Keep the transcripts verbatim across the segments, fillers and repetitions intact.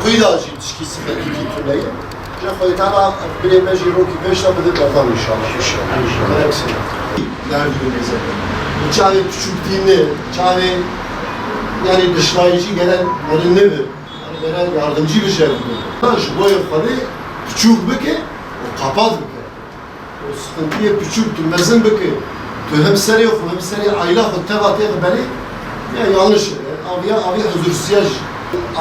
Xwîda jî tişkî sifetekî tune ye. Ji Xwedê Teala ev binê me jî rokî pêş de bide berdan înşallah. Înşallah. Gerek sê. Derdî binê zebe. Bi çavê piçûk tîne, çavê, yani dişnayî jî gere meriv nebe. Yani gere yardimcî bije. Ji bo yê Xwedê piçûk bike û kapat bike. O sıkıntıya küçük, tu mezin bike. Tu hem serê xwe, hem serê aila xwe teva tê xwe berê. Ya yanlış e. Aviya, avi huzursuziyaj.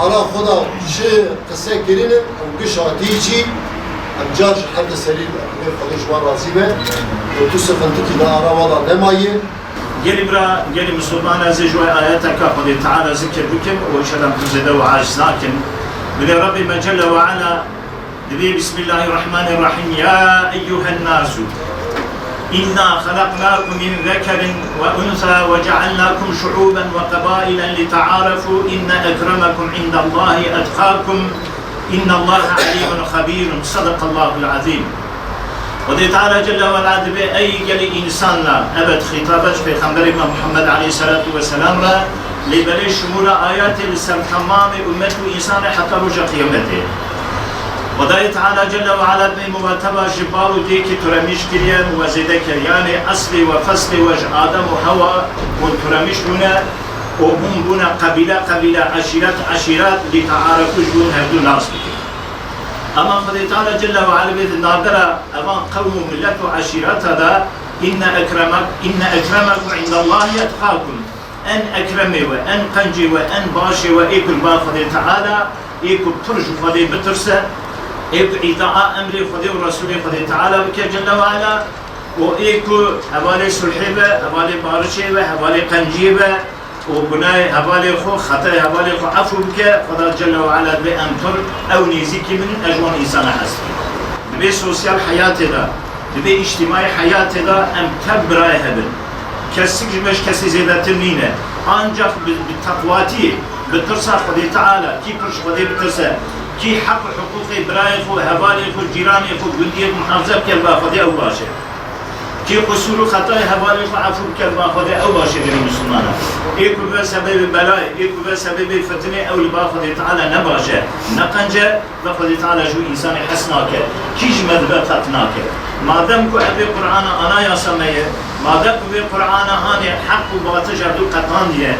Ara xwe da ji qise kirine, ew giş hatî jî, em car ji her de serî, em xwe ji wan razî be. Û tu sıkıntı ki da ara wa da nemaye. Gelî bira, gelî Musulman, ez ê ji we ayeteka Xwedê Teala zikir bikim û înşallah tu zêde we aciz nakin. Bilê Rabbê me Celle ve Ala Dibê, بسم الله الرحمن الرحيم. يا أيها الناس إنا خلقناكم من ذكر وأنثى وجعلناكم شعوبا وقبائل لتعارفوا إن أكرمكم عند الله أتقاكم إن الله عليم خبير. صدق الله العظيم. Xwedê Teala Celle ve Ala dibê, ey gelî însanla, ebed xîtabe ji Pêxemberê me Muhammed aleyhisselatu vesselam re, lê belê şimûra ayetê li ser temamê ummet û însanê heta roja qiyametê. Xwedayê Teala Celle ve Ala dibê muxateba ji bav û dêkî turemiş kiriye û we zêde kir. Yanê eslê we, feslê we ji Adem û Hewa hûn turemiş bûne û hûn bûne qebîle qebîle, eşîret eşîret, lî tearefu ji hûn hevdu nas bikin. Ama Xwedê Teala Celle ve Ala dibê di navbera evan qewm û millet û eşîreta de, inne ekremek-, inne ekremekum indallahi etqakum. En ekremê we, en qencê we, en başê we, ê ku li ba Xwedê Teala, ê ku pir ji Xwedê bitirse, ê ku îtaa emrê Xwedê û Resûlê Xwedê Teala bike Celle ve Ala, û ê ku hevalê sulhê be, hevalê barişê be, hevalê qenciyê be, û gunahê hevalê xwe, xetayê hevalê xwe efû bike, Xweda Celle ve Ala dibê em pir ew nêzîkî bin, ez ji wan însana hez dikim. Dibê sosyal heyatê de, dibê îctîmaî heyatê de em tev birayê hebin. Kesik ji me ji kesî zêdetir nîne. Ancax bi, bi teqwatiyê, bi tirsa Xwedê Teala, kî pir ji Xwedê bitirse, kî heq û hiqûqê birayê xwe, hevalê xwe, cîranê xwe, gundiyê xwe muhafaze bike, li ba Xwedê ew baş e. Kê qusûr û xetayê hevalê xwe efû bike, li ba Xwedê ew baş e, gelî Mislimana. Ê ku be sebebê belayê, ê ku be sebebê fitinê, ew li ba Xwedê Teala ne baş e, ne qenc e, ve Xwedê Teala ji wî însanê hez nake. Kî ji me dibe feq nake. Madem ku ev ê Qur'ana anayasa me ye, madem ku vê Qur'ana hanê heq û batil ji hevdû qetandiye,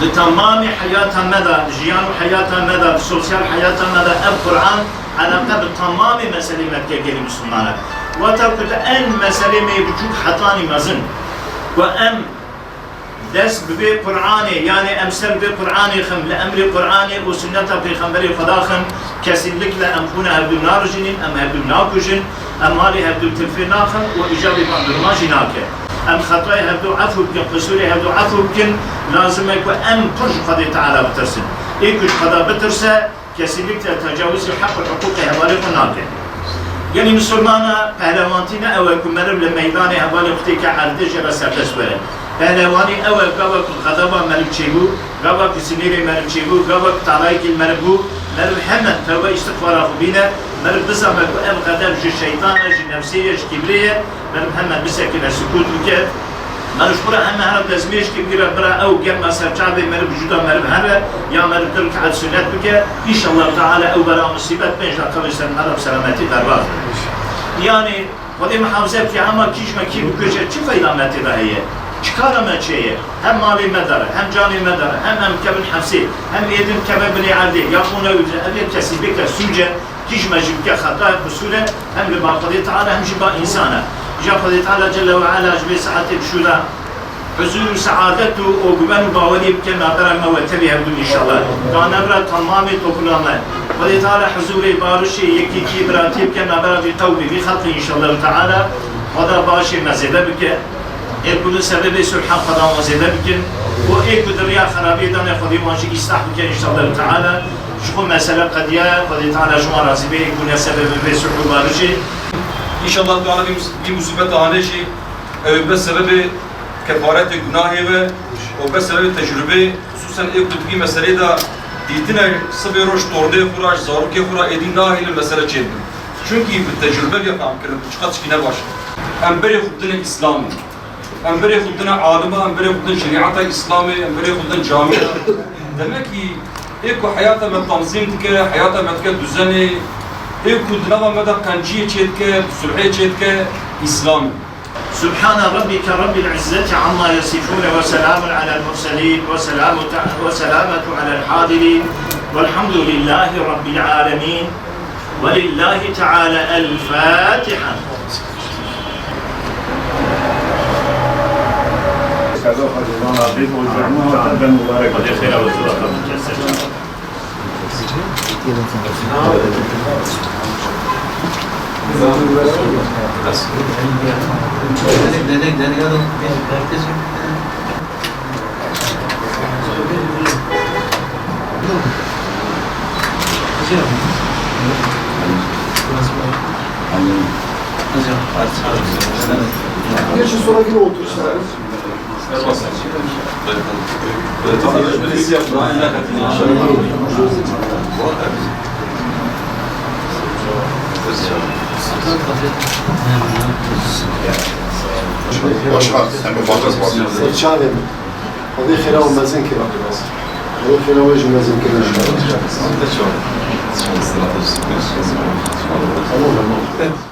di temamê heyata me de, di jiyan û heyata me de, di sosyal heyata me de ev Qur'an Eleqe bi temamê meselê me dike, gelî Mislimane. Wata ku di en meselê me yê biçûk hetanî mezin, ku em dest bi vê Qur'anê, yanê em ser bi vê Qur'anê xin, li emrê Qur'anê û sunneta Pêxemberê Xweda xin, kesînlikle em xûna hevdû narijînin, em hevdû nakujin, em malê hevdû tilfê naxin û îcabê bandorma jî nake. Em xetayê hevdû efû bikin, qisûrê hevdû efû bikin, lazim e ku em pir ji Xwedê Teala bitirsin. Ê ku ji Xweda bitirse, Kesînlikle tecawizê heq û hiqûqê hevalê xwe nake. Gelî misilmana pehlewantî ne ew e ku meriv li meydanê hevalê xwe têke erdê jê re serdest were. Pehlewanî ew e gava ku xedeba meriv çêbû, gava ku sinêrê meriv çêbû, gava ku talayekî li meriv bû, meriv hemen tewbe îstixfara xwe bîne, meriv bizane ku ev xedeb ji şeytan e, ji nefsê ye, ji kîbrê ye, meriv hemen bisekine, sukût bike. Meriv ji xwe re heme here destmêjkî bigire, bira ew germa serçavê meriv, vücuda meriv here, ya meriv du rekat sunet bike, înşallah teala ew bela musîbet pênc deqa li ser meriv selametî derbas be. Yanî Xwedê muhafaze bike, hema kî ji me kî bikuje, çi feyda me tê de heye? Çi kara me çêye? Hem malê me dere, hem canê me dere, hem em kevin hepsê, hem êdin keve binê erdê, ya xûne wî, ev yek kesî bike sûce, Kî ji me jî bike xetayê, qisûre, hem li ba Xwedê Teala hem jî ba însan e. Îja Xwedê Teala Celle ve Ala ji vê saetê bişûna huzûr û seadet û, û guven û baweriyê bike navbera me û tevî hevdû înşallah. Ka navbera temamê topûla me. Xwedê Teala huzûrê, barişê, yekîtiyê, biratiyê bike navbera vî qewmê, vî xelqê înşallah teala. Xweda başê me zêde bike. Ê ku li sebebê sulhan Xweda wan zêde bikin. Û ê ku di riya xerabiyê de ne Xwedê wan jî îslah bike înşallah teala. Ji xwe mesele qediye, Xwedê Teala ji wan razî be, ê ku ne sebebê vê sulh û barişê. Înşallah Teala vî mus-, vî musîbeta hanê jî ew ê be sebebê kefaretê gunahê be û be sebebê tecrubê, xisûsen ê ku di vî meselê de dîtine sibê roj tordê xwe re, ji zarokê xwe re êdî nahêlin mesele çêbin. Çunkî bi tecrube vê fehm kirin ku çiqas tişkî ne baş e. Em berê xwe bidine Îslamê. Em berê xwe bidine alima, em berê xwe bidin şerîeta Îslamê, em berê xwe bidin camiya. Demekî Ê ku heyata me tanzîm dike, heyata me dike duzenê, ê ku di nava me de qenciyê çêdike, sulhê çêdike, Îslam e. سبحان ربك رب العزة عما يصفون وسلام على المرسلين وسلام وسلامة على الحاضرين والحمد لله رب العالمين ولله تعالى الفاتحة. Geçin, sonra yine oturursunuz. Başkan, sen bir bakasın. Serçavê min. Xwedê xêra we mezin kir. Xwedê xêra we jî mezin kir. Tamam.